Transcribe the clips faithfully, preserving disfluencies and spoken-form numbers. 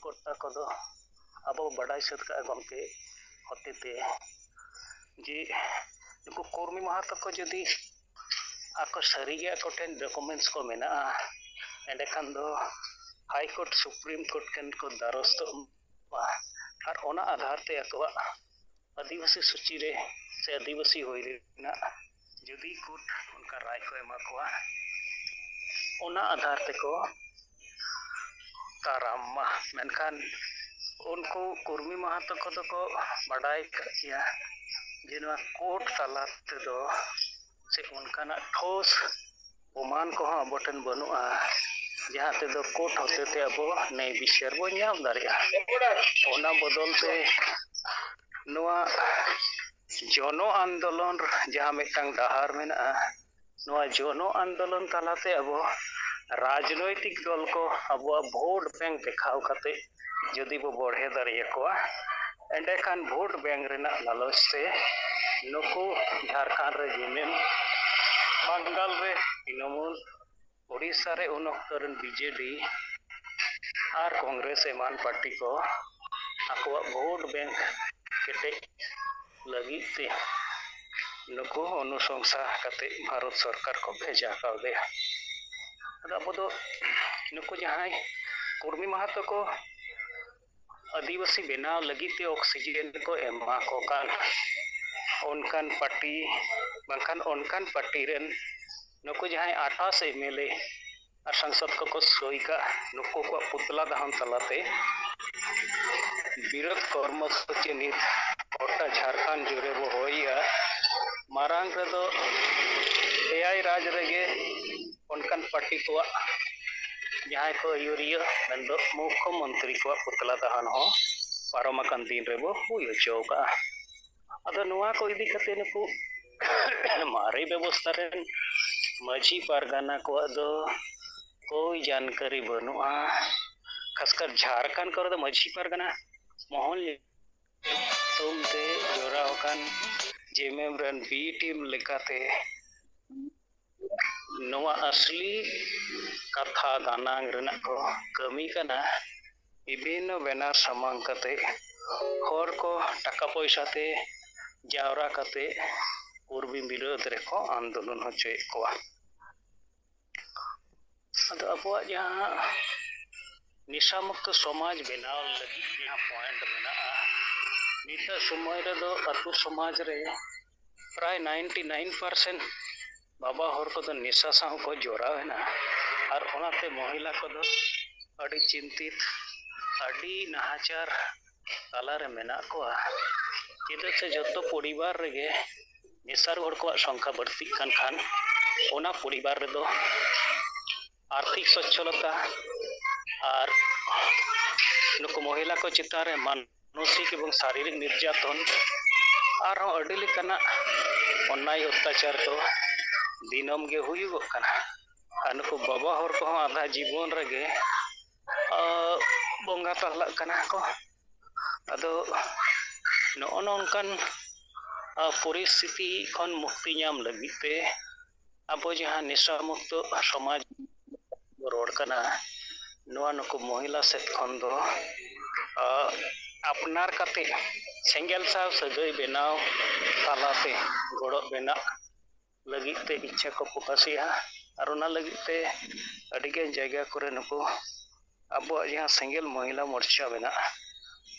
ᱠᱚᱨᱛᱟ ᱠᱚᱫᱚ ᱟᱵᱚ ᱵᱟᱰᱟᱭ ᱥᱟᱹᱛ ᱠᱟᱜᱼᱟ ᱜᱚᱢᱠᱮ ᱦᱚᱛᱮᱛᱮ ᱡᱮ ᱱᱩᱠᱩ ᱠᱩᱨᱢᱤ ᱢᱟᱦᱟᱛᱚ ᱠᱚ ᱡᱩᱫᱤ ᱟᱠᱚ ᱥᱟᱹᱨᱤᱜᱮ ᱟᱠᱚ ᱴᱷᱮᱱ ᱰᱚᱠᱩᱢᱮᱱᱴᱥ ᱠᱚ ᱢᱮᱱᱟᱜᱼᱟ, ᱮᱸᱰᱮᱠᱷᱟᱱ ᱫᱚ ᱦᱟᱭ ᱠᱳᱨᱴ, ᱥᱩᱯᱨᱤᱢ ᱠᱳᱨᱴ ᱴᱷᱮᱱ ᱠᱚ ᱫᱟᱨᱚᱥᱛᱚᱜ ᱢᱟ᱾ ᱟᱨ ᱚᱱᱟ ᱟᱫᱷᱟᱨ ᱛᱮ ᱟᱠᱚᱣᱟᱜ ᱟᱹᱫᱤᱵᱟᱹᱥᱤ ᱥᱩᱪᱤ ᱨᱮ ᱥᱮ ᱟᱹᱫᱤᱵᱟᱹᱥᱤ ᱦᱩᱭ ᱨᱮᱱᱟᱜ ᱡᱩᱫᱤ ᱠᱳᱨᱴ ᱚᱱᱠᱟ ᱨᱟᱭ ᱠᱚ ᱮᱢᱟ ᱠᱚᱣᱟ, ᱚᱱᱟ ᱟᱫᱷᱟᱨ ᱛᱮᱠᱚ ᱠᱟᱨᱟᱢ ᱢᱟ᱾ ᱢᱮᱱᱠᱷᱟᱱ ᱩᱱᱠᱩ ᱠᱩᱨᱢᱤ ᱢᱟᱦᱟᱛᱚ ᱠᱚᱫᱚ ᱠᱚ ᱵᱟᱰᱟᱭ ᱠᱟᱜ ᱜᱮᱭᱟ ᱡᱮ ᱱᱚᱣᱟ ᱠᱳᱨᱴ ᱛᱟᱞᱟ ᱛᱮᱫᱚ ᱥᱮ ᱚᱱᱠᱟᱱᱟᱜ ᱴᱷᱳᱥ ᱯᱨᱚᱢᱟᱱ ᱠᱚᱦᱚᱸ ᱟᱵᱚ ᱴᱷᱮᱱ ᱵᱟᱹᱱᱩᱜᱼᱟ, ᱡᱟᱦᱟᱸ ᱛᱮᱫᱚ ᱠᱳᱨᱴ ᱦᱚᱛᱮᱛᱮ ᱟᱵᱚ ᱱᱮᱭ ᱵᱤᱪᱟᱹᱨ ᱵᱚᱱ ᱧᱟᱢ ᱫᱟᱲᱮᱭᱟᱜᱼᱟ᱾ ᱚᱱᱟ ᱵᱚᱫᱚᱞ ᱛᱮ ᱱᱚᱣᱟ ᱡᱚᱱᱚ ᱟᱱᱫᱳᱞᱚᱱ ᱡᱟᱦᱟᱸ ᱢᱤᱫᱴᱟᱝ ᱰᱟᱦᱟᱨ ᱢᱮᱱᱟᱜᱼᱟ, ᱱᱚᱣᱟ ᱡᱚᱱᱚ ᱟᱱᱫᱳᱞᱚᱱ ᱛᱟᱞᱟᱛᱮ ᱟᱵᱚ ᱨᱟᱡᱽᱱᱳᱭᱛᱤᱠ ᱫᱚᱞ ᱠᱚ ᱟᱵᱚᱣᱟᱜ ᱵᱷᱳᱴ ᱵᱮᱝᱠ ᱫᱮᱠᱷᱟᱣ ᱠᱟᱛᱮ ᱡᱩᱫᱤ ᱵᱚ ᱵᱚᱲᱦᱮ ᱫᱟᱲᱮᱭᱟᱠᱚᱣᱟ, ᱮᱸᱰᱮᱠᱷᱟᱱ ᱵᱷᱳᱴ ᱵᱮᱝᱠ ᱨᱮᱱᱟᱜ ᱞᱟᱞᱚᱪ ᱛᱮ ᱱᱩᱠᱩ ᱡᱷᱟᱲᱠᱷᱚᱸᱰ ᱨᱮ ᱡᱮᱢᱮᱢ, ᱵᱟᱝᱜᱟᱞ ᱨᱮ ᱛᱨᱤᱱᱚᱢᱩᱞ, ᱳᱰᱤᱥᱟ ᱨᱮ ᱩᱱ ᱚᱠᱛᱚ ᱨᱮᱱ ᱵᱤᱡᱮᱰᱤ ᱟᱨ ᱠᱚᱝᱜᱨᱮᱥ ᱮᱢᱟᱱ ᱯᱟᱨᱴᱤ ᱠᱚ ᱟᱠᱚᱣᱟᱜ ᱵᱷᱳᱴ ᱵᱮᱝᱠ ᱠᱮᱴᱮᱡ ᱞᱟᱹᱜᱤᱫ ᱛᱮ ᱱᱩᱠᱩ ᱚᱱᱩᱥᱚᱝᱥᱟ ᱠᱟᱛᱮ ᱵᱷᱟᱨᱚᱛ ᱥᱚᱨᱠᱟᱨ ᱠᱚ ᱵᱷᱮᱡᱟ ᱠᱟᱣᱫᱮᱭᱟ᱾ ᱟᱫᱚ ᱟᱵᱚ ᱫᱚ ᱱᱩᱠᱩ ᱡᱟᱦᱟᱸᱭ ᱠᱩᱨᱢᱤ ᱢᱟᱦᱟᱛᱚ ᱠᱚ ᱟᱹᱫᱤᱵᱟᱹᱥᱤ ᱵᱮᱱᱟᱣ ᱞᱟᱹᱜᱤᱫ ᱛᱮ ᱚᱠᱥᱤᱡᱮᱱ ᱠᱚ ᱮᱢᱟ ᱠᱚ ᱠᱟᱱ ᱚᱱᱠᱟᱱ ᱯᱟᱨᱴᱤ ᱵᱟᱝᱠᱷᱟᱱ ᱚᱱᱠᱟᱱ ᱯᱟᱨᱴᱤ ᱨᱮᱱ ᱱᱩᱠᱩ ᱡᱟᱦᱟᱸᱭ ᱟᱴᱷᱟᱥ ᱮᱢᱮᱞᱮ ᱟᱨ ᱥᱟᱝᱥᱚᱫ ᱠᱚᱠᱚ ᱥᱳᱭ ᱠᱟᱜ, ᱱᱩᱠᱩ ᱠᱚᱣᱟᱜ ᱯᱩᱛᱞᱟ ᱫᱟᱦᱚᱱ ᱛᱟᱞᱟᱛᱮ ᱵᱤᱨᱳᱫᱷ ᱠᱚᱨᱢᱚᱥᱩᱪᱤ ᱱᱤᱛ ᱜᱚᱴᱟ ᱡᱷᱟᱲᱠᱷᱚᱸᱰ ᱡᱩᱲᱮ ᱵᱚ ᱦᱚᱦᱚᱭᱮᱜᱼᱟ᱾ ᱢᱟᱨᱟᱝ ᱨᱮᱫᱚ ᱮᱭᱟᱭ ᱨᱟᱡᱽ ᱨᱮᱜᱮ ᱚᱱᱠᱟᱱ ᱯᱟᱨᱴᱤ ᱠᱚᱣᱟᱜ ᱡᱟᱦᱟᱸᱭ ᱠᱚ ᱟᱹᱭᱩᱨᱤᱭᱟᱹ ᱢᱮᱱᱫᱚ ᱢᱩᱠᱠᱷᱚ ᱢᱚᱱᱛᱨᱤ ᱠᱚᱣᱟᱜ ᱯᱩᱛᱞᱟ ᱫᱟᱦᱟᱱ ᱦᱚᱸ ᱯᱟᱨᱚᱢ ᱟᱠᱟᱱ ᱫᱤᱱ ᱨᱮᱵᱚ ᱦᱩᱭ ᱦᱚᱪᱚ ᱟᱠᱟᱫᱼᱟ᱾ ᱟᱫᱚ ᱱᱚᱣᱟ ᱠᱚ ᱤᱫᱤ ᱠᱟᱛᱮ ᱱᱩᱠᱩ ᱢᱟᱨᱮ ᱵᱮᱵᱚᱥᱛᱷᱟ ᱨᱮᱱ ᱢᱟᱹᱡᱷᱤ ᱯᱟᱨᱜᱟᱱᱟ ᱠᱚᱣᱟᱜ ᱫᱚ ᱠᱳᱭ ᱡᱟᱱᱠᱟᱨᱤ ᱵᱟᱹᱱᱩᱜᱼᱟ᱾ ᱠᱷᱟᱥᱠᱟᱨ ᱡᱷᱟᱲᱠᱷᱚᱸᱰ ᱠᱚᱨᱮ ᱫᱚ ᱢᱟᱹᱡᱷᱤ ᱯᱟᱨᱜᱟᱱᱟ ᱢᱚᱦᱚᱞ ᱧᱩᱛᱩᱢ ᱛᱮ ᱡᱚᱲᱟᱣ ᱟᱠᱟᱱ ᱡᱮᱢᱮᱢ ᱨᱮᱱ ᱵᱤ ᱴᱤᱢ ᱞᱮᱠᱟᱛᱮ ᱱᱚᱣᱟ ᱟᱥᱞᱤ ᱠᱟᱛᱷᱟ ᱜᱟᱱᱟᱝ ᱨᱮᱱᱟᱜ ᱠᱚ ᱠᱟᱹᱢᱤ ᱠᱟᱱᱟ᱾ ᱵᱤᱵᱷᱤᱱᱱᱚ banner ᱥᱟᱢᱟᱝ ᱠᱟᱛᱮ ᱦᱚᱲ ᱠᱚ ᱴᱟᱠᱟ ᱯᱚᱭᱥᱟ ᱛᱮ ᱡᱟᱣᱨᱟ ᱠᱟᱛᱮ ᱠᱩᱲᱢᱤ ᱵᱤᱨᱳᱫᱷ ᱨᱮᱠᱚ ᱟᱱᱫᱳᱞᱚᱱ ᱦᱚᱪᱚᱭᱮᱫ ᱠᱚᱣᱟ᱾ ᱟᱫᱚ ᱟᱵᱚᱣᱟᱜ ᱡᱟᱦᱟᱸ ᱱᱮᱥᱟ ᱢᱩᱠᱛᱚ ᱥᱚᱢᱟᱡᱽ ᱵᱮᱱᱟᱣ ᱞᱟᱹᱜᱤᱫ ᱡᱟᱦᱟᱸ point ᱢᱮᱱᱟᱜᱼᱟ, ᱱᱤᱛᱚᱜ ᱥᱚᱢᱚᱭ ᱨᱮᱫᱚ ᱟᱹᱛᱩ ᱥᱚᱢᱟᱡᱽ ᱨᱮ ᱯᱨᱟᱭ ninety nine percent ᱵᱟᱵᱟ ᱦᱚᱲ ᱠᱚᱫᱚ ᱱᱮᱥᱟ ᱥᱟᱶ ᱠᱚ ᱡᱚᱲᱟᱣ ᱮᱱᱟ᱾ ᱟᱨ ᱚᱱᱟᱛᱮ ᱢᱚᱦᱤᱞᱟ ᱠᱚᱫᱚ ᱟᱹᱰᱤ ᱪᱤᱱᱛᱤᱛ, ᱟᱹᱰᱤ ᱱᱟᱦᱟᱪᱟᱨ ᱛᱟᱞᱟᱨᱮ ᱢᱮᱱᱟᱜ ᱠᱚᱣᱟ᱾ ᱪᱮᱫᱟᱜ ᱥᱮ ᱡᱚᱛᱚ ᱯᱚᱨᱤᱵᱟᱨ ᱨᱮᱜᱮ ᱱᱮᱥᱟᱨ ᱦᱚᱲ ᱠᱚᱣᱟᱜ ᱥᱚᱝᱠᱷᱟ ᱵᱟᱹᱲᱛᱤᱜ ᱠᱟᱱ ᱠᱷᱟᱱ, ᱚᱱᱟ ᱯᱚᱨᱤᱵᱟᱨ ᱨᱮᱫᱚ ᱟᱨᱛᱷᱤᱠ ᱥᱚᱪᱪᱷᱚᱞᱚᱛᱟ ᱟᱨ ᱱᱩᱠᱩ ᱢᱚᱦᱤᱞᱟ ᱠᱚ ᱪᱮᱛᱟᱱ ᱨᱮ ᱢᱟᱱᱚᱥᱤᱠ ᱮᱵᱚᱝ ᱥᱟᱨᱤᱨᱤᱠ ᱱᱤᱨᱡᱟᱛᱚᱱ, ᱟᱨᱦᱚᱸ ᱟᱹᱰᱤ ᱞᱮᱠᱟᱱᱟᱜ ᱚᱱᱱᱟᱭ ᱚᱛᱛᱟᱪᱟᱨ ᱫᱚ ᱫᱤᱱᱟᱹᱢ ᱜᱮ ᱦᱩᱭᱩᱜᱚᱜ ᱠᱟᱱᱟ᱾ ᱟᱨ ᱱᱩᱠᱩ ᱵᱟᱵᱟ ᱦᱚᱲ ᱠᱚᱦᱚᱸ ᱟᱫᱷᱟ ᱡᱤᱵᱚᱱ ᱨᱮᱜᱮ, ᱟ, ᱵᱚᱸᱜᱟ ᱛᱟᱞᱟᱜ ᱠᱟᱱᱟ ᱠᱚ᱾ ᱟᱫᱚ ᱱᱚᱜᱼᱚ ᱱᱚᱝᱠᱟᱱ, ᱟ, ᱯᱚᱨᱤᱥᱛᱷᱤᱛᱤ ᱠᱷᱚᱱ ᱢᱩᱠᱛᱤ ᱧᱟᱢ ᱞᱟᱹᱜᱤᱫ ᱛᱮ ᱟᱵᱚ ᱡᱟᱦᱟᱸ ᱱᱮᱥᱟ ᱢᱩᱠᱛᱚ ᱥᱚᱢᱟᱡᱽ ᱵᱚ ᱨᱚᱲ ᱠᱟᱱᱟ, ᱱᱚᱣᱟ ᱱᱩᱠᱩ ᱢᱚᱦᱤᱞᱟ ᱥᱮᱫ ᱠᱷᱚᱱ ᱫᱚ, ᱟ, ᱟᱯᱱᱟᱨ ᱠᱟᱛᱮ ᱥᱮᱸᱜᱮᱞ ᱥᱟᱶ ᱥᱟᱹᱜᱟᱹᱭ ᱵᱮᱱᱟᱣ ᱛᱟᱞᱟᱛᱮ ᱜᱚᱲᱚ ᱵᱮᱱᱟᱜ ᱞᱟᱹᱜᱤᱫ ᱛᱮ ᱤᱪᱪᱷᱟ ᱠᱚ ᱯᱨᱚᱠᱟᱥᱮᱜᱼᱟ᱾ ᱟᱨ ᱚᱱᱟ ᱞᱟᱹᱜᱤᱫ ᱛᱮ ᱟᱹᱰᱤᱜᱟᱱ ᱡᱟᱭᱜᱟ ᱠᱚᱨᱮ ᱱᱩᱠᱩ ᱟᱵᱚᱣᱟᱜ ᱡᱟᱦᱟᱸ ᱥᱮᱸᱜᱮᱞ ᱢᱚᱦᱤᱞᱟ ᱢᱳᱨᱪᱟ ᱢᱮᱱᱟᱜᱼᱟ,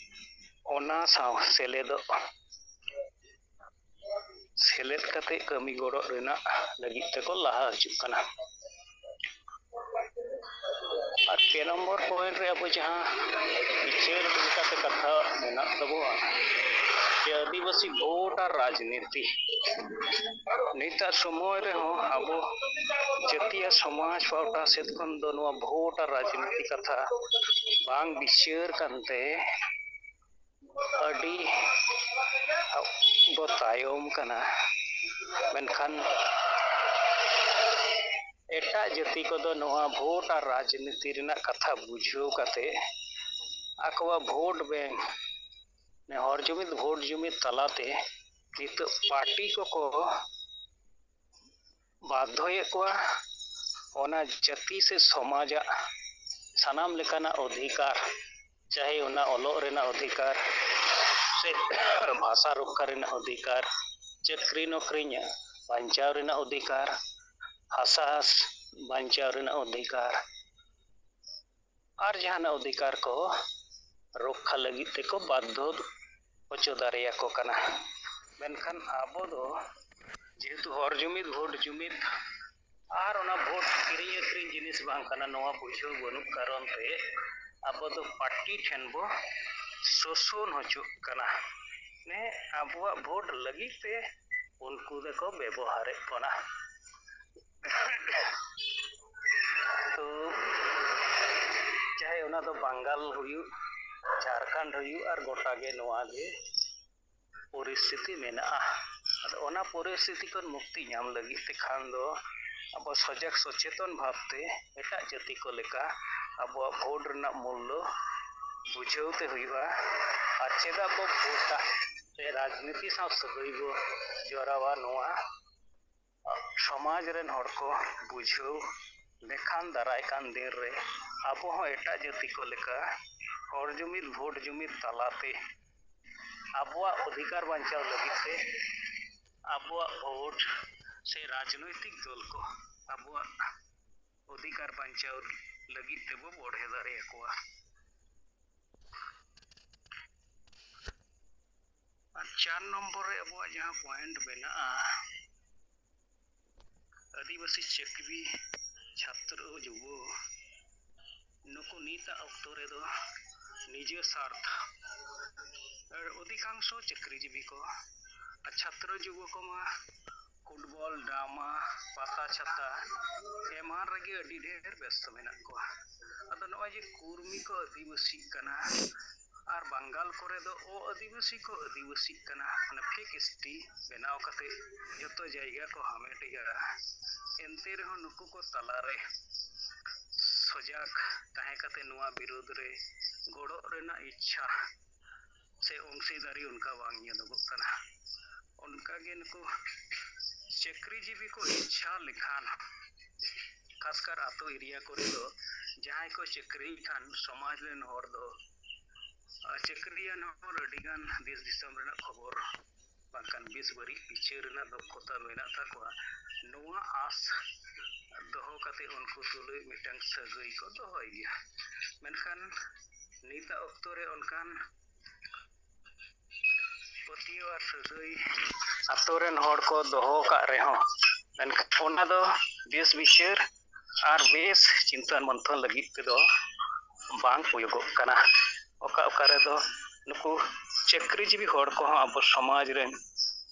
ᱚᱱᱟ ᱥᱟᱶ ᱥᱮᱞᱮᱫᱚᱜ, ᱥᱮᱞᱮᱫ ᱠᱟᱛᱮ ᱠᱟᱹᱢᱤ ᱜᱚᱲᱚ ᱨᱮᱱᱟᱜ ᱞᱟᱹᱜᱤᱫ ᱛᱮᱠᱚ ᱞᱟᱦᱟ ᱦᱤᱡᱩᱜ ᱠᱟᱱᱟ᱾ ᱟᱨ ᱯᱮ ᱱᱚᱢᱵᱚᱨ point ᱨᱮ ᱟᱵᱚ ᱡᱟᱦᱟᱸ ᱵᱤᱪᱟᱹᱨ ᱞᱮᱠᱟᱛᱮ ᱠᱟᱛᱷᱟ ᱢᱮᱱᱟᱜ ᱛᱟᱵᱚᱱᱟ, ᱡᱮ ᱟᱹᱫᱤᱵᱟᱹᱥᱤ ᱵᱷᱳᱴ ᱟᱨ ᱨᱟᱡᱽᱱᱤᱛᱤ᱾ ᱱᱤᱛᱟᱜ ᱥᱚᱢᱚᱭ ᱨᱮᱦᱚᱸ ᱟᱵᱚ ᱡᱟᱹᱛᱤᱭᱟᱹ ᱥᱚᱢᱟᱡᱽ ᱯᱟᱦᱴᱟ ᱥᱮᱫ ᱠᱷᱚᱱ ᱫᱚ ᱱᱚᱣᱟ ᱵᱷᱳᱴ ᱟᱨ ᱨᱟᱡᱽᱱᱤᱛᱤ ᱠᱟᱛᱷᱟ ᱵᱟᱝ ᱵᱤᱪᱟᱹᱨ ᱠᱟᱱᱛᱮ ᱟᱹᱰᱤ ᱵᱚ ᱛᱟᱭᱚᱢ ᱠᱟᱱᱟ᱾ ᱢᱮᱱᱠᱷᱟᱱ ᱮᱴᱟᱜ ᱡᱟᱹᱛᱤ ᱠᱚᱫᱚ ᱱᱚᱣᱟ ᱵᱷᱳᱴ ᱟᱨ ᱨᱟᱡᱽᱱᱤᱛᱤ ᱨᱮᱱᱟᱜ ᱠᱟᱛᱷᱟ ᱵᱩᱡᱷᱟᱹᱣ ᱠᱟᱛᱮ ᱟᱠᱚᱣᱟᱜ ᱵᱷᱳᱴ ᱵᱮᱝᱠ, ᱦᱚᱲ ᱡᱩᱢᱤᱫ, ᱵᱷᱳᱴ ᱡᱩᱢᱤᱫ ᱛᱟᱞᱟᱛᱮ ᱱᱤᱛᱚᱜ ᱯᱟᱨᱴᱤ ᱠᱚᱠᱚ ᱵᱟᱫᱽᱫᱷᱚᱭᱮᱫ ᱠᱚᱣᱟ ᱚᱱᱟ ᱡᱟᱹᱛᱤ ᱥᱮ ᱥᱚᱢᱟᱡᱟᱜ ᱥᱟᱱᱟᱢ ᱞᱮᱠᱟᱱᱟᱜ ᱚᱫᱷᱤᱠᱟᱨ ᱪᱟᱦᱮ ᱚᱱᱟ ᱚᱞᱚᱜ ᱨᱮᱱᱟᱜ ᱚᱫᱷᱤᱠᱟᱨ ᱥᱮ ᱵᱷᱟᱥᱟ ᱨᱚᱠᱠᱷᱟ ᱨᱮᱱᱟᱜ ᱚᱫᱷᱤᱠᱟᱨ, ᱪᱟᱹᱠᱨᱤ ᱱᱚᱠᱨᱤ ᱧᱟ-, ᱵᱟᱧᱪᱟᱣ ᱨᱮᱱᱟᱜ ᱚᱫᱷᱤᱠᱟᱨ, ᱦᱟᱥᱟᱦᱟᱥ ᱵᱟᱧᱪᱟᱣ ᱨᱮᱱᱟᱜ ᱚᱫᱷᱤᱠᱟᱨ, ᱟᱨ ᱡᱟᱦᱟᱱᱟᱜ ᱚᱫᱷᱤᱠᱟᱨ ᱠᱚ ᱨᱚᱠᱠᱷᱟ ᱞᱟᱹᱜᱤᱫ ᱛᱮᱠᱚ ᱵᱟᱫᱽᱫᱷᱚ ᱦᱚᱪᱚ ᱫᱟᱲᱮᱭᱟᱠᱚ ᱠᱟᱱᱟ᱾ ᱢᱮᱱᱠᱷᱟᱱ ᱟᱵᱚ ᱫᱚ ᱡᱮᱦᱮᱛᱩ ᱦᱚᱲ ᱡᱩᱢᱤᱫ, ᱵᱷᱳᱴ ᱡᱩᱢᱤᱫ, ᱟᱨ ᱚᱱᱟ ᱵᱷᱳᱴ ᱠᱤᱨᱤᱧ ᱟᱹᱠᱷᱨᱤᱧ ᱡᱤᱱᱤᱥ ᱵᱟᱝ ᱠᱟᱱᱟ, ᱱᱚᱣᱟ ᱵᱩᱡᱷᱟᱹᱣ ᱵᱟᱹᱱᱩᱜ ᱠᱟᱨᱚᱱ ᱛᱮ ᱟᱵᱚ ᱫᱚ ᱯᱟᱨᱴᱤ ᱴᱷᱮᱱ ᱵᱚ ᱥᱳᱥᱚᱱ ᱦᱚᱪᱚᱜ ᱠᱟᱱᱟ᱾ ᱢᱟᱱᱮ ᱟᱵᱚᱣᱟᱜ ᱵᱷᱳᱴ ᱞᱟᱹᱜᱤᱫ ᱛᱮ ᱩᱱᱠᱩ ᱫᱚᱠᱚ ᱵᱮᱵᱚᱦᱟᱨᱮᱫ ᱵᱚᱱᱟ᱾ ᱛᱚ ᱪᱟᱦᱮ ᱚᱱᱟ ᱫᱚ ᱵᱟᱝᱜᱟᱞ ᱦᱩᱭᱩᱜ, ᱡᱷᱟᱲᱠᱷᱚᱸᱰ ᱦᱩᱭᱩᱜ, ᱟᱨ ᱜᱚᱴᱟ ᱜᱮ ᱱᱚᱣᱟ ᱜᱮ ᱯᱚᱨᱤᱥᱛᱷᱤᱛᱤ ᱢᱮᱱᱟᱜᱼᱟ᱾ ᱟᱫᱚ ᱚᱱᱟ ᱯᱚᱨᱤᱥᱛᱷᱤᱛᱤ ᱠᱷᱚᱱ ᱢᱩᱠᱛᱤ ᱧᱟᱢ ᱞᱟᱹᱜᱤᱫ ᱛᱮ ᱠᱷᱟᱱ ᱫᱚ ᱟᱵᱚ ᱥᱚᱡᱟᱜᱽ ᱥᱚᱪᱮᱛᱚᱱ ᱵᱷᱟᱵᱽᱛᱮ ᱮᱴᱟᱜ ᱡᱟᱹᱛᱤ ᱠᱚ ᱞᱮᱠᱟ ᱟᱵᱚᱣᱟᱜ ᱵᱷᱳᱴ ᱨᱮᱱᱟᱜ ᱢᱩᱞᱞᱚ ᱵᱩᱡᱷᱟᱹᱣ ᱛᱮ ᱦᱩᱭᱩᱜᱼᱟ᱾ ᱟᱨ ᱪᱮᱫᱟᱜ ᱵᱚ ᱵᱷᱳᱴᱟ ᱥᱮ ᱨᱟᱡᱽᱱᱤᱛᱤ ᱥᱟᱶ ᱥᱟᱹᱜᱟᱹᱭ ᱵᱚ ᱡᱚᱲᱟᱣᱟ, ᱱᱚᱣᱟ ᱥᱚᱢᱟᱡᱽ ᱨᱮᱱ ᱦᱚᱲ ᱠᱚ ᱵᱩᱡᱷᱟᱹᱣ ᱞᱮᱠᱷᱟᱱ ᱫᱟᱨᱟᱭ ᱠᱟᱱ ᱫᱤᱱ ᱨᱮ ᱟᱵᱚ ᱦᱚᱸ ᱮᱴᱟᱜ ᱡᱟᱹᱛᱤ ᱠᱚ ᱞᱮᱠᱟ ᱦᱚᱲ ᱡᱩᱢᱤᱫ, ᱵᱷᱳᱴ ᱡᱩᱢᱤᱫ ᱛᱟᱞᱟᱛᱮ ᱟᱵᱚᱣᱟᱜ ᱚᱫᱷᱤᱠᱟᱨ ᱵᱟᱧᱪᱟᱣ ᱞᱟᱹᱜᱤᱫ ᱛᱮ ᱟᱵᱚᱣᱟᱜ ᱵᱷᱳᱴ ᱥᱮ ᱨᱟᱡᱽᱱᱳᱭᱛᱤᱠ ᱫᱚᱞ ᱠᱚ ᱟᱵᱚᱣᱟᱜ ᱚᱫᱷᱤᱠᱟᱨ ᱵᱟᱧᱪᱟᱣ ᱞᱟᱹᱜᱤᱫ ᱛᱮᱵᱚ ᱵᱚᱲᱦᱮ ᱫᱟᱲᱮᱭᱟᱠᱚᱣᱟ᱾ ᱟᱨ ᱪᱟᱨ ᱱᱚᱢᱵᱚᱨ ᱨᱮ ᱟᱵᱚᱣᱟᱜ ᱡᱟᱦᱟᱸ ᱯᱚᱭᱮᱱᱴ ᱢᱮᱱᱟᱜᱼᱟ, ᱟᱹᱫᱤᱵᱟᱹᱥᱤ ᱪᱟᱹᱠᱨᱤ ᱪᱷᱟᱛᱨᱚ ᱡᱩᱵᱚ, ᱱᱩᱠᱩ ᱱᱤᱛᱟᱜ ᱚᱠᱛᱚ ᱨᱮᱫᱚ ᱱᱤᱡᱮ ᱥᱟᱨᱛᱷ, ᱟᱨ ᱚᱫᱷᱤᱠᱟᱝᱥᱚ ᱪᱟᱹᱠᱨᱤᱡᱤᱵᱤ ᱠᱚ ᱟᱨ ᱪᱷᱟᱛᱨᱚ ᱡᱩᱵᱚ ᱠᱚᱢᱟ ᱯᱷᱩᱴᱵᱚᱞ, ᱰᱨᱟᱢᱟ, ᱯᱟᱛᱟ ᱪᱷᱟᱛᱟ ᱮᱢᱟᱱ ᱨᱮᱜᱮ ᱟᱹᱰᱤ ᱰᱷᱮᱨ ᱵᱮᱥᱛᱚ ᱢᱮᱱᱟᱜ ᱠᱚᱣᱟ᱾ ᱟᱫᱚ ᱱᱚᱜᱼᱚᱭ ᱡᱮ ᱠᱩᱨᱢᱤ ᱠᱚ ᱟᱹᱫᱤᱵᱟᱹᱥᱤᱜ ᱠᱟᱱᱟ ᱟᱨ ᱵᱟᱝᱜᱟᱞ ᱠᱚᱨᱮ ᱫᱚ ᱚ ᱟᱹᱫᱤᱵᱟᱹᱥᱤ ᱠᱚ ᱟᱹᱫᱤᱵᱟᱹᱥᱤᱜ ᱠᱟᱱᱟ, ᱢᱟᱱᱮ ᱯᱷᱮᱠ ᱮᱥ ᱴᱤ ᱵᱮᱱᱟᱣ ᱠᱟᱛᱮ ᱡᱚᱛᱚ ᱡᱟᱭᱜᱟ ᱠᱚ ᱦᱟᱢᱮᱴ ᱮᱫᱟ᱾ ᱮᱱᱛᱮ ᱨᱮᱦᱚᱸ ᱱᱩᱠᱩ ᱠᱚ ᱛᱟᱞᱟᱨᱮ ᱥᱚᱡᱟᱜᱽ ᱛᱟᱦᱮᱸ ᱠᱟᱛᱮ ᱱᱚᱣᱟ ᱵᱤᱨᱩᱫᱽ ᱨᱮ ᱜᱚᱲᱚᱜ ᱨᱮᱱᱟᱜ ᱤᱪᱪᱷᱟ ᱥᱮ ᱚᱝᱥᱤᱫᱟᱨᱤ ᱚᱱᱠᱟ ᱵᱟᱝ ᱧᱮᱞᱚᱜᱚᱜ ᱠᱟᱱᱟ᱾ ᱚᱱᱠᱟᱜᱮ ᱱᱩᱠᱩ ᱪᱟᱹᱠᱨᱤᱡᱤᱵᱤ ᱠᱚ ᱤᱪᱪᱷᱟ ᱞᱮᱠᱷᱟᱱ, ᱠᱷᱟᱥᱠᱟᱨ ᱟᱛᱳ ᱮᱨᱤᱭᱟ ᱠᱚᱨᱮ ᱫᱚ ᱡᱟᱦᱟᱸᱭ ᱠᱚ ᱪᱟᱹᱠᱨᱤᱭ ᱠᱷᱟᱱ ᱥᱚᱢᱟᱡᱽ ᱨᱮᱱ ᱦᱚᱲ ᱫᱚ ᱪᱟᱹᱠᱨᱤᱭᱟᱱ ᱦᱚᱲ ᱟᱹᱰᱤᱜᱟᱱ ᱫᱮᱥ ᱫᱤᱥᱚᱢ ᱨᱮᱱᱟᱜ ᱠᱷᱚᱵᱚᱨ ᱵᱟᱝᱠᱷᱟᱱ ᱵᱮᱥ ᱵᱟᱹᱲᱤᱡ ᱵᱤᱪᱟᱹᱨ ᱨᱮᱱᱟᱜ ᱫᱚᱠᱷᱚᱛᱟ ᱢᱮᱱᱟᱜ ᱛᱟᱠᱚᱣᱟ᱾ ᱱᱚᱣᱟ ᱟᱥ ᱫᱚᱦᱚ ᱠᱟᱛᱮ ᱩᱱᱠᱩ ᱛᱩᱞᱩᱡ ᱢᱤᱫᱴᱟᱝ ᱥᱟᱹᱜᱟᱹᱭ ᱠᱚ ᱫᱚᱦᱚᱭ ᱜᱮᱭᱟ᱾ ᱢᱮᱱᱠᱷᱟᱱ ᱱᱤᱛᱟᱜ ᱚᱠᱛᱚ ᱨᱮ ᱚᱱᱠᱟᱱ ᱯᱟᱹᱛᱭᱟᱹᱣ ᱟᱨ ᱥᱟᱹᱜᱟᱹᱭ ᱟᱛᱳ ᱨᱮᱱ ᱦᱚᱲ ᱠᱚ ᱫᱚᱦᱚ ᱟᱠᱟᱫ ᱨᱮᱦᱚᱸ, ᱢᱮᱱᱠᱷᱟᱱ ᱚᱱᱟ ᱫᱚ ᱵᱮᱥ ᱵᱤᱪᱟᱹᱨ ᱟᱨ ᱵᱮᱥ ᱪᱤᱱᱛᱟᱹ ᱢᱚᱱᱛᱷᱚᱱ ᱞᱟᱹᱜᱤᱫ ᱛᱮᱫᱚ ᱵᱟᱝ ᱦᱩᱭᱩᱜᱚᱜ ᱠᱟᱱᱟ᱾ ᱚᱠᱟ ᱚᱠᱟ ᱨᱮᱫᱚ ᱱᱩᱠᱩ ᱪᱟᱹᱠᱨᱤᱡᱤᱵᱤ ᱦᱚᱲ ᱠᱚᱦᱚᱸ ᱟᱵᱚ ᱥᱚᱢᱟᱡᱽ ᱨᱮᱱ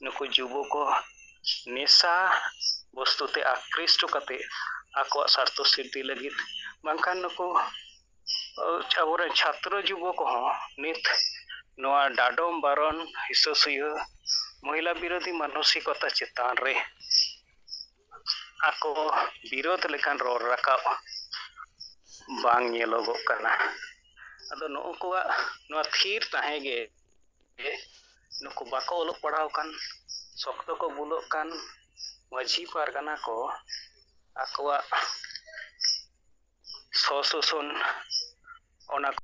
ᱱᱩᱠᱩ ᱡᱩᱵᱚ ᱠᱚ ᱱᱮᱥᱟ ᱵᱚᱥᱛᱩ ᱛᱮ ᱟᱠᱨᱤᱥᱴᱚ ᱠᱟᱛᱮ ᱟᱠᱚᱣᱟᱜ ᱥᱟᱨᱛᱷᱚ ᱥᱤᱫᱷᱤ ᱞᱟᱹᱜᱤᱫ, ᱵᱟᱝᱠᱷᱟᱱ ᱱᱩᱠᱩ ᱟᱵᱚᱨᱮᱱ ᱪᱷᱟᱛᱨᱚ ᱡᱩᱵᱚ ᱠᱚᱦᱚᱸ ᱱᱤᱛ ᱱᱚᱣᱟ ᱰᱟᱰᱚᱢ ᱵᱟᱨᱚᱱ, ᱦᱤᱥᱟᱹ ᱥᱩᱭᱟᱹ, ᱢᱚᱦᱤᱞᱟ ᱵᱤᱨᱳᱫᱷᱤ ᱢᱟᱱᱚᱥᱤᱠᱚᱛᱟ ᱪᱮᱛᱟᱱ ᱨᱮ ᱟᱠᱚ ᱵᱤᱨᱳᱫᱷ ᱞᱮᱠᱟᱱ ᱨᱚᱲ ᱨᱟᱠᱟᱵ ᱵᱟᱝ ᱧᱮᱞᱚᱜᱚᱜ ᱠᱟᱱᱟ᱾ ᱟᱫᱚ ᱱᱩᱠᱩ ᱠᱚᱣᱟᱜ ᱱᱚᱣᱟ ᱛᱷᱤᱨ ᱛᱟᱦᱮᱸ ᱜᱮ, ᱱᱩᱠᱩ ᱵᱟᱠᱚ ᱚᱞᱚᱜ ᱯᱟᱲᱦᱟᱣ ᱠᱟᱱ, ᱥᱚᱠᱛᱚ ᱠᱚ ᱵᱩᱞᱚᱜ ᱠᱟᱱ ᱢᱟᱹᱡᱷᱤ ᱯᱟᱨᱜᱟᱱᱟ ᱠᱚ ᱟᱠᱚᱣᱟᱜ ᱥᱚᱥᱚᱥᱚᱱ ᱚᱱᱟ